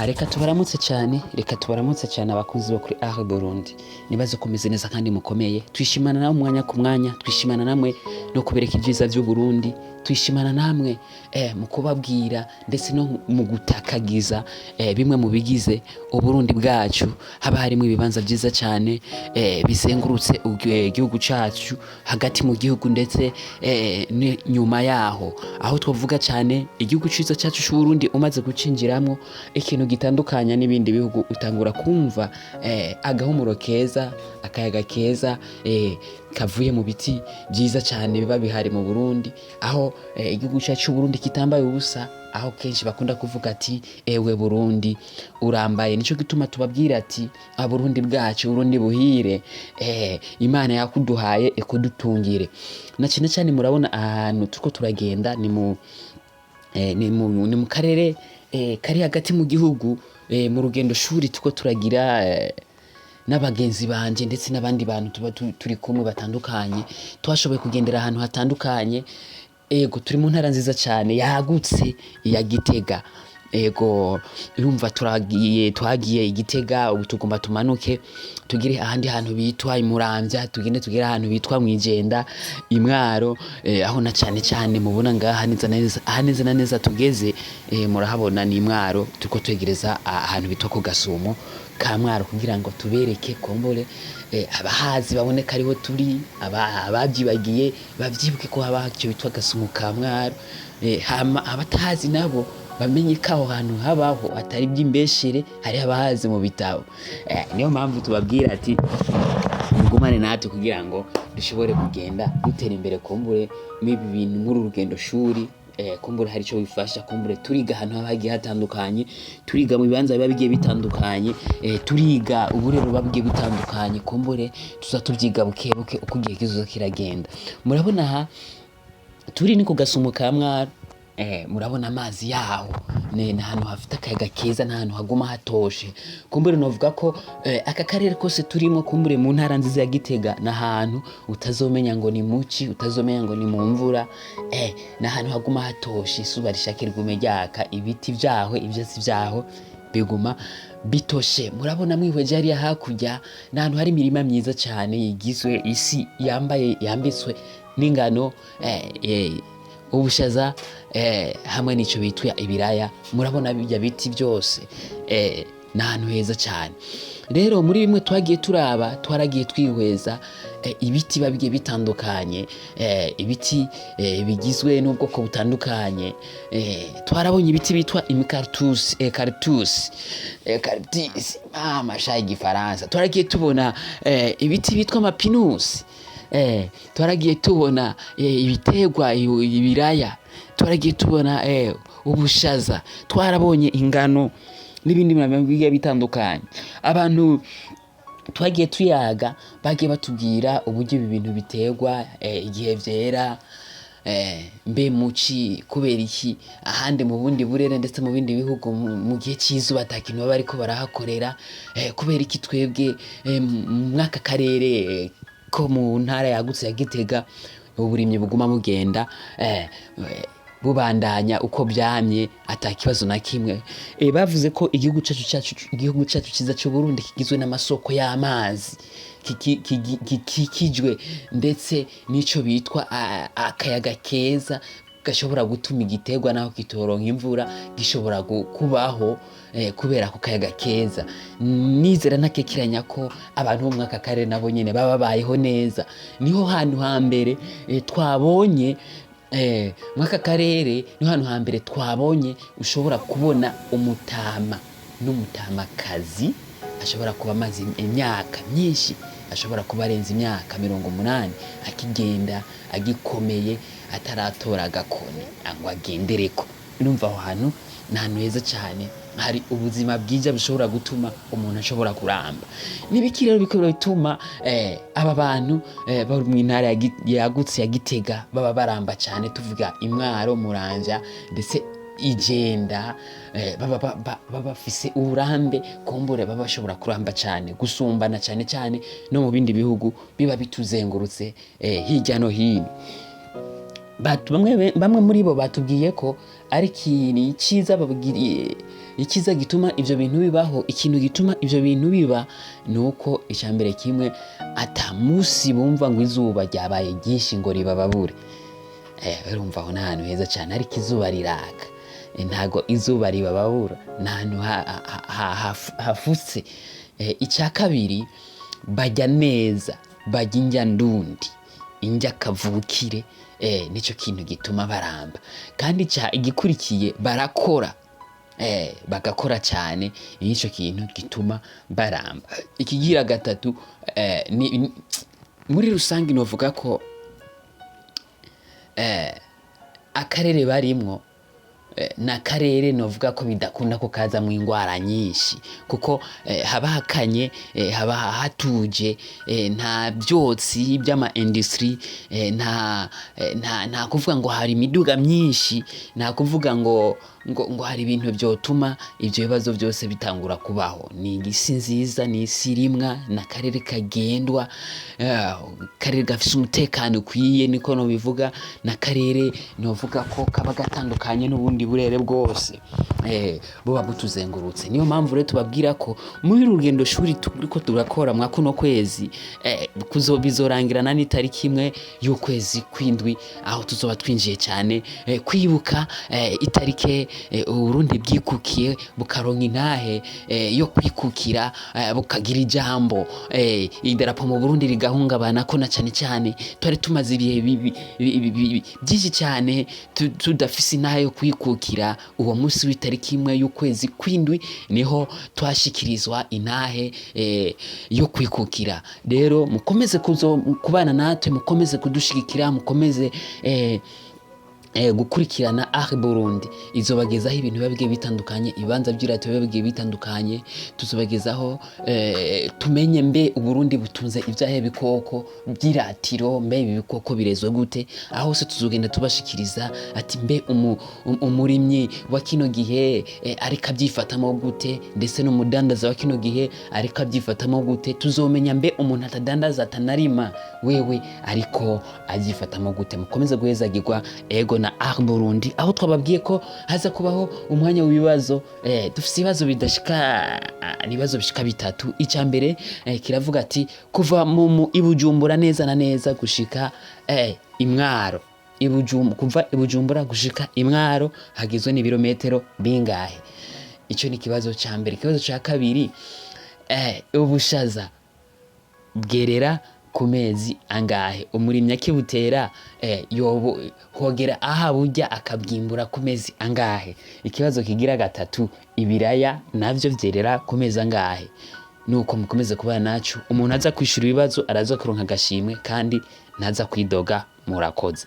Reka tubaramutse cyane, reka tubaramutse cyane abakunzi bo kuri Art Burundi. Nibaze kumeze neza kandi mukomeye. Twishimana namwe umwanya ku mwanya, twishimana namwe no kubereka ibyiza by'u Burundi, twishimana namwe mu kubabwira ndetse no mu gutakagiza bimwe mu bigize Uburundi bwacu. Haba harimo ibibanza byiza cyane bizengurutse igihugu cacu, hagati mu gihugu ndetse nyuma yaho. Aho twavuga cyane igihugu ciza cyacu cy'u Burundi, umaze gucinjiramwo ikintu gitandukanya n'ibindi bihugu, utangura kumva agahumuro keza, akayaga keza kavuye mu biti byiza cyane biba bihari mu Burundi, aho igihugu cyacu cy'u Burundi kitambaye ubusa, aho kenshi bakunda kuvuga ati: "Ewe Burundi urambaye." Nico gituma tubabwira ati: "Aburundi bwacu, Burundi buhire, Imana yakuduhaye ikudutungire." Na cyane cyane murabona ahantu turiko turagenda ni mu karere kari hagati mu gihugu, mu rugendo shuri tuko turagira n'abagenzi banje ndetse n'abandi bantu tuba turi kumwe batandukanye. Twashoboye kugendera ahantu hatandukanye. Ego, turi mu ntara nziza cyane yagutse ya Gitega. Ego, urumva turagiye, twagiye i Gitega, ubu tugomba tumanuke tugire ahandi hantu bitwa Imuramvya, tugende tugere ahantu bitwa Mwijenda, Imwaro, aho na cyane cyane mubona ngaha neza neza, aha neza na neza tugeze, murahabona ni Imwaro. Turiko twegereza ahantu bitwa ku Gasumo ka Mwaro kugira ngo tubereke kombore abahazi babone ko ariho turi, abavyibagiye bavyibuke ko haba icyo bitwa Gasumo ka Mwaro, hama abatahazi nabo bamenye ko aho hantu habaho, atari iby'imbeshere, hari abahazi mu bitabo. Niyo mpamvu tubabwira ati mugumane natwe kugira ngo dushobore kugenda dutera imbere kumbure n'ibi bintu muri uru rugendo shuri, kumbure hari icyo bifasha. Kumbure turiga ahantu haba hagiye hatandukanye, turiga mu bibanza biba bigiye bitandukanye, turiga uburero buba bugiye butandukanye. Kumbure tuza tubyiga buke buke uko igihe kizoza kiragenda. Murabona aha turi ni ku Gasumo ka Mwaro. Murabona amazi yaho ni ahantu hafite akayaga keza, ni ahantu haguma hatoshe. Kumbure novuga ko aka karere kose turimo, kumbure mu ntara nziza ya Gitega, ni ahantu utazomenya ngo ni muci, utazomenya ngo ni mu mvura, ni ahantu haguma hatoshe. Izuba rishaka rigume ryaka, ibiti vyaho, ivyatsi vyaho biguma bitoshe. Murabona mwihweje hariya hakurya ni ahantu hari imirima myiza cyane igizwe isi yambaye yambitswe n'ingano, ubushaza, hamwe n'ico bitwa ibiraya. Murabona bijya biti byose, ni ahantu heza cyane. Rero muri bimwe twagiye turaba, twaragiye twihweza ibiti biba bigiye bitandukanye, ibiti bigizwe n'ubwoko butandukanye. Twarabonye ibiti bitwa imikaratusi, eucalyptus, eucalyptus, mama sha igifaransa. Twaragiye tubona ibiti bitwa amapinusi, twaragiye tubona ibiterwa ibiraya, twaragiye tubona ubushaza, twarabonye ingano n'ibindi bintu bigiye bitandukanye. Abantu twagiye tuyaga bagiye batubwira uburyo ibi bintu biterwa, igihe vyera, mbe muci, kubera iki ahandi mu bundi burere ndetse mu bindi bihugu mu gihe c'izuba ata kintu baba bariko barahakorera, kubera iki twebwe mw'aka karere ko mu ntara yagutse ya Gitega uburimyi buguma bugenda bubandanya uko vyamye ata kibazo na kimwe. Bavuze ko igihugu cacu, igihugu cacu ciza c'u Burundi kigizwe n'amasoko y'amazi, gikikijwe ndetse n'ico bitwa akayaga keza gashobora gutuma igiterwa naho kitoronka imvura gishobora kubaho kubera ako kayaga keza. Nizera ntakekeranya ko abantu bo mw'aka karere nabo nyene baba babayeho neza. Niho hantu hambere twabonye, mw'aka karere niho hantu hambere twabonye ushobora kubona umutama n'umutamakazi ashobora kuba amaze imyaka myinshi, ashobora kuba arenze imyaka 80, akigenda agikomeye, ataratora agakoni ngo agendereko. Urumva aho hantu ni ahantu heza cyane, hari ubuzima bwiza bushobora gutuma umuntu ashobora kuramba. Nibiki rero biko bituma aba bantu bari mu ntara yagutse ya Gitega baba baramba cyane? Tuvuga Imwaro, Muramvya ndetse Ijenda, baba bafise uburambe, kumbure baba bashobora kuramba cyane gusumbana cyane cyane no mu bindi bihugu biba bituzengurutse hirya no hino. Bamwe muri bo batubwiye ko ari ikintu cyiza babwiriye Ikiza gituma ivyo bintu bibaho, ikintu gituma ivyo bintu biba ni uko icambere kimwe ata musi bumva ngo izuba ryabaye ryinshi ngo ribababure. Urumva aho ni ahantu heza cyane, ariko izuba riraka. Ntago izuba ribababura, ni ahantu hafutse. Icya kabiri, bajya neza, bajya indya ndundi, indya kavukire. Nicyo kintu gituma baramba. Kandi igikurikiye, barakora, bagakora cyane, nicyo kintu gituma baramba. Ikigira gatatu, muri rusange novuga ko akarere barimwo ni akarere novuga ko bidakunda ko kazamwo ingwara nyinshi, kuko haba hakanye, haba hatuje, nta byotsi by'ama industry, nta kuvuga ngo hari imiduga myinshi, nta kuvuga ngo hari ibintu byotuma ibyo bibazo byose bitangura kubaho. Ni isi nziza, ni isi irimwa, ni akarere kagendwa, akarere gafise umutekano ukwiye, niko nobivuga. Ni akarere novuga ko kaba gatandukanye n'ubundi burere bwose buba butuzengurutse. Niyo mpamvu rero tubabwira ko muri uru rugendo shuri turiko turakora mwa kuno kwezi, bizorangirana n'itariki 1 y'ukwezi kw'indwi, aho tuzoba twinjiye cyane kwibuka itarike Uburundi bwikukiye, bukaronka intahe yo kwikukira, bukagira ijambo, idarapo mu Burundi rigahungabana, ko na cyane cyane twari tumaze ibihe bibi byinshi cyane tudafise intahe yo kwikukira. Uwo munsi w'itariki 1 y'ukwezi kw'indwi niho twashikirizwa intahe yo kwikukira. Rero mukomeze kubana natwe, mukomeze kudushigikira, mukomeze gukurikirana Art Burundi. Izobagezaho ibintu biba bigiye bitandukanye, ibibanza by'iradiyo biba bigiye bitandukanye, tuzobagezaho tumenye mbe Uburundi butunze ibyahe bikoko by'iratiro, mbe ibi bikoko birezwe gute. Aho hose tuzogenda tubashikiriza ati mbe umurimyi wa kino gihe ariko abyifatamo gute, ndetse n'umudandaza wa kino gihe ariko abyifatamo gute. Tuzomenya mbe umuntu atadandaza atanarima wewe ariko abyifatamo gute. Mukomeze guhezagirwa ego na Art Burundi, aho twababwiye ko haza kubaho umwanya w'ibibazo. Dufise ibibazo bidashika, ibibazo bishika bitatu. Icya mbere kiravuga ati kuva mu Ibujumbura neza na neza gushika Imwaro, kuva Ibujumbura gushika Imwaro hagizwe n'ibirometero bingahe? Icyo ni ikibazo cya mbere. Ikibazo cya kabiri, ubushaza bwerera ku mezi angahe? Umurimyi akibutera hogera aha burya akabwimbura ku mezi angahe? Ikibazo kigira gatatu, ibiraya navyo vyerera ku mezi angahe? Nuko mukomeze kubana nacu. Umuntu aza kwishura ibibazo araza kuronka agashimwe kandi ntaza kwidoga. Murakoze.